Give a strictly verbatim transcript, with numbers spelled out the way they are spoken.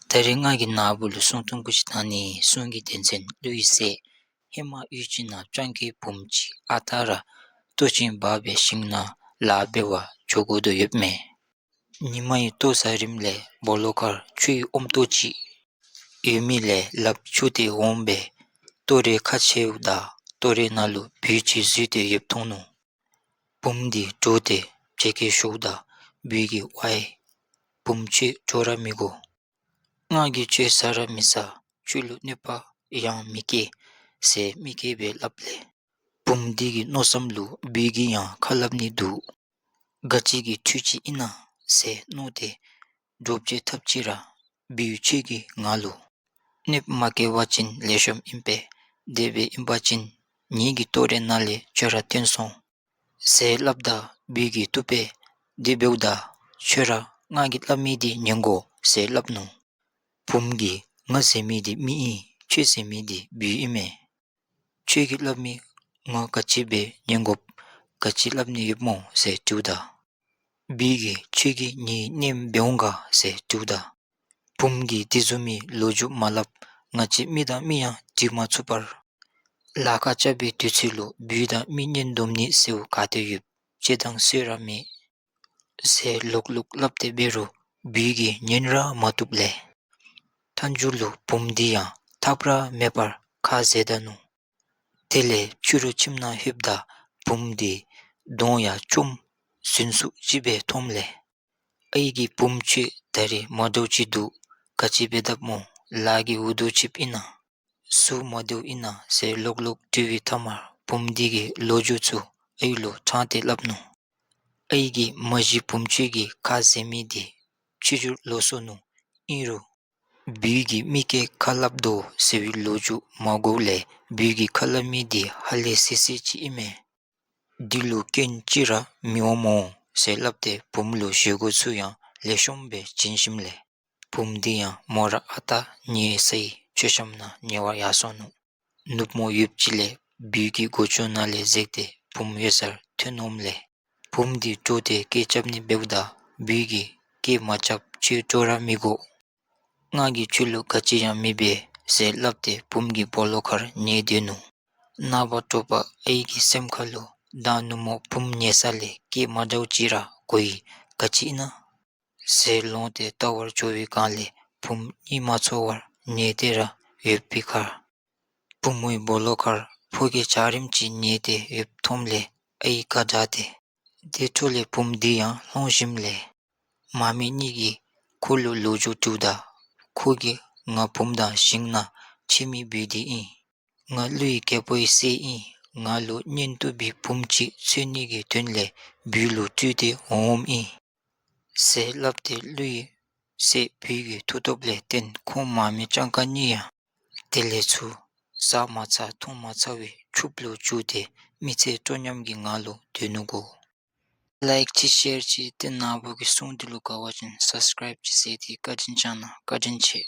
ད་རེས་ང་གིས་ན་བུ་ལུ་སྲུང་ཐུང་ཀུ་ཅིག་གཏང་ནི། སྲུང་གི་དོན་ཚན་ཀླུའི་སྲས། ཧེ་མ་གཡུས་ཅིག་ནང་སྤྱང་ཀའི་བུམོ་ཅིག་ཨ་རྟག་ར་ལྟོ་ཆས་འབག་སྦེ་ཞིང་ནང་ལཱ་འབད་བར་འགྱོ་དགོ་དོ་ཡོདཔ་མས། ཉིན་མ་ཡི་ལྟོ་བཟའ་རནམ་ལས་སྦོ་ལོགས་ཁར་ཆུའི་ཨོམ་ཏོག་ཅིག་ཡོད་མི་ལས་ལགཔ་འཁྱུ་སྟེ་འོང་སྦེ་ལྟོ་རེ་ཁ་ཕྱེཝ་ད་ལྟོ་རེ་ནང་ལུ་སྦུལ་ཅིག་འཛུལ་ཏེ་ཡོདཔ་མཐོང་ནུག། བུམོ་འདི་འདྲོགས་ཏེ་བྱད་ཁ་ཤོརཝ་ད་སྦུལ་གྱིས་ཝའི་བུམོ་ཁྱོད་འདྲོག་ར་མི་དགོ། ང་གིས་ཁྱོད་བཟའ་ར་མི་བཟའ། ཁྱོད་ལུ་གནོད་པ་ཡང་མི་བཀལ་ཟེར་མི་སྐྱེ་སྦེ་སླབ་ལས། བུམོ་འདི་གི་མནོ་བསམ་ལུ་སྦུལ་གྱིས་ཡང་ཁ་སླབ་ནི་འདུག། ག་ཅི་གི་འཕྲུལ་ཅིག་ཨིན་ན་ཟེར་མནོ་སྟེ་འདྲོག་བྱེལ་འཐབ་ཅི་ར་སྦུལ་ཁྱོད་ཀྱིས་ང་ལུ་གནོདཔ་མ་བཀལ་བ་ཅིན་ལེགས་ཤོམ་ཨིན་པས། དེ་སྦེ་ཨིན་པ་ཅིན་ངེ་གི་ལྟོ་རེ་ནང་ལས་ཁྱོད་ར་བཏོན་སོང་ཟེར་སླབ་ད་སྦུལ་གྱིས་བཏུབ་པས། དེ་འབདཝ་ད་ཁྱོད་ར་ང་གིས་སླབ་མི་འདི་ཉན་དགོ་ཟེར་སླབ་ནུག། བུམོ་གིས་ང་ཟེར་མི་འདི་མི་ཨིན། ཁྱོད་ཟེར་མི་འདི་སྦུལ་ཨིན་མས། ཁྱོད་ཀྱིས་སླབ་མི་ང་ག་ཅི་སྦེ་ཉན་དགོཔ་ག་ཅི་སླབ་ནི་ཡོདཔ་སྨོ་ཟེར་དྲིཝ་ད་སྦུལ་གྱིས་ཁྱོད་ཀྱིས་ངེའི་གནསམ་འབད་འོང་ག་ཟེར་དྲིཝ་ད་བུམོ་གིས་དེ་བཟུམ་མའི་ལོ་རྒྱུས་མ་སླབ། ང་བཅས་མི་དང་མི་ཡང་འགྲིག་མ་ཚུགས་པར་ལཱ་ཁག་རྐྱབ་པའི་དུས་ཚོད་ལུ་སྦུལ་དང་མི་གཉེན་སྡོམ་ནི་ཟེརཝ་ག་ཏེ་ཡོད། ཅིག་དང་སུ་ར་མེད་ཟེར་ལོག་ལོག་སླབ་སྟེ་འབད་རུང་སྦུལ་གྱིས་ཉན་ར་མ་བཏུབ་ལས། མཐའ་མཇུག་ལུ་བུམོ་འདི་ཡང་ཐབས་ར་མེད་པར་ཁ་བཟེད་ད་ནུག། དེ་ལས་ཕྱི་རུ་ཁྱིམ་ནང་ལྷོདཔ་ད་བུམོ་འདི་གདོང་ཡང་བཅོམ་ཟུན་ཚུགས་ཅིག་སྦེ་མཐོངམ་ལས། ཨའི་གིས་བུམོ་ཁྱོད་ད་རེས་མ་འདྲོག་ཅི་འདུག། ག་ཅི་འབད་དཔ་སྨོ། ལཱ་གིས་འུ་སྡུག་ཅིག་ཨིན་ན། ཟུག་མ་བདེཝ་ཨིན་ན་ཟེར་ལོག་ལོག་དྲི་བའི་མཐའ་མར་བུམོ་འདི་གིས་ལོ་རྒྱུས་ཚུ་ཨའི་ལུ་དྲངས་ཏེ་སླབ་ནུག། ཨའི་གིས་མ་གཞི་བུམོ་ཁྱོད་ཀྱིས་ཁ་བཟེད་མི་འདི་ཕྱི་འགྱུར་ལོག་སོ་ནུག། ཨིན་རུང་སྦུལ་གྱིས་མི་སྐྱེ་ཁ་སླབ་དོ་ཟེར་བའི་ལོ་རྒྱུས་མ་གོཝ་ལས་སྦུལ་གྱིས་ཁ་སླབ་མི་འདི་ཧ་ལས་སི་སི་ཅིག་ཨིན་མས། འདི་ལུ་སྐྱོན་ཅིག་ར་མི་འོང་སྨོ་ཟེར་སླབ་སྟེ་བུམོ་ལུ་བཞེས་སྒོ་ཚུ་ཡང་ལེགས་ཤོམ་སྦེ་བྱིན་ཞིནམ་ལས་བུམོ་འདི་ཡང་མོ་ར་ཨ་རྟག་ཉལ་སའི་མཆོད་བཤམ་ནང་ཉལ་བར་ཡར་སོ་ནུག། ནུབ་མོ་ཡུདཔ་ཅིག་ལས་སྦུལ་གྱིས་སྒོ་ཅུང་ནང་ལས་འཛེགས་ཏེ་བུམོ་ཡོད་སར་ཐོན་འོངམ་ལས། བུམོ་འདི་འདྲོགས་ཏེ་སྐད་རྐྱབ་ནི་འབདཝ་ད་སྦུལ་གྱིས་སྐད་མ་རྐྱབ། ཁྱོད་འདྲོག་ར་མི་དགོ། ང་གིས་ཁྱོད་ལུ་ག་ཅི་ཡང་མི་འབད་ཟེར་སླབ་སྟེ་བུམོ་གིས་སྦོ་ལོགས་ཁར་ཉལ་སྡོད་ནུག། ནངས་པ་དྲོ་པ་ཨའི་གི་སེམས་ཁ་ལུ་ད་ནུབ་མོ་བུམོ་ཉལ་ས་ལས་སྐད་མ་འདྲཝ་ཅིག་ར་གོ་ཡི། ག་ཅི་ཨིན་ན་ཟེར་ལོང་སྟེ་བལྟ་བར་འགྱོ་བའི་སྒང་ལས་བུམོ་གཉིད་མ་ཚོར་བར་ཉལ་ཏེ་ར་ཡོད་པའི་ཁར། བུམོའི་སྦོ་ལོགས་ཁར་ཕོ་སྐྱེས་འཇའ་རིསམོ་ཅིག་ཉལ་ཏེ་ཡོདཔ་མཐོངམ་ལས་ཨའི་དགའ་དྲགས་ཏེ། དེ་འཕྲོ་ལས་བུམོ་འདི་ཡང་ལྷོང་ཞིནམ་ལས་མ་མི་གཉིས་ཀྱིས་ཁོ་ལུ་ལོ་རྒྱུས་དྲིཝ་ད་ཁོ་གིས་ང་བུམོ་དང་ཞིང་ནང་ཁྱིམ་མི་སྦུལ་འདི་ཨིན། ང་ཀླུའི་རྒྱལ་པོའི་སྲས་ཨིན། ང་ལུ་གཉེན་བཏུབ་པའི་བུམོ་ཅིག་འཚོལ་ནི་གི་དོན་ལས་སྦུལ་ལུ་སྤྲུལ་ཏེ་འོངམ་ཨིན་ཟེར་སླབ་སྟེ་ཀླུའི་སྲས་སྦུལ་གྱི་མཐུ་སྟོབས་ལས་བརྟེན་ཁོང་མ་མི་སྤྱང་ཀ་གཉིས་ཡང་དེ་ལས་ཚུར་བཟའ་མ་ཚར་འཐུང་མ་ཚར་བའི་ཕྱུགཔོ་ལུ་གྱུར་ཏེ་མི་ཚེ་སྤྲོ་ཉམས་ཀྱི་ངང་ལུ་སྡོད་ནུག་གོ། ལའིཀ་ཅིག་ཤེར་ཅིག་ཏེ་ན་བུ་གི་སྲུང་འདི་ལུ་དགའ་བ་ཅིན་སབ་སི་ཀརའིབ་ཅིག་མཛད་དེ་བཀའ་དྲིན་བསྐྱང་གནང་། བཀའ་དྲིན་ཆེ།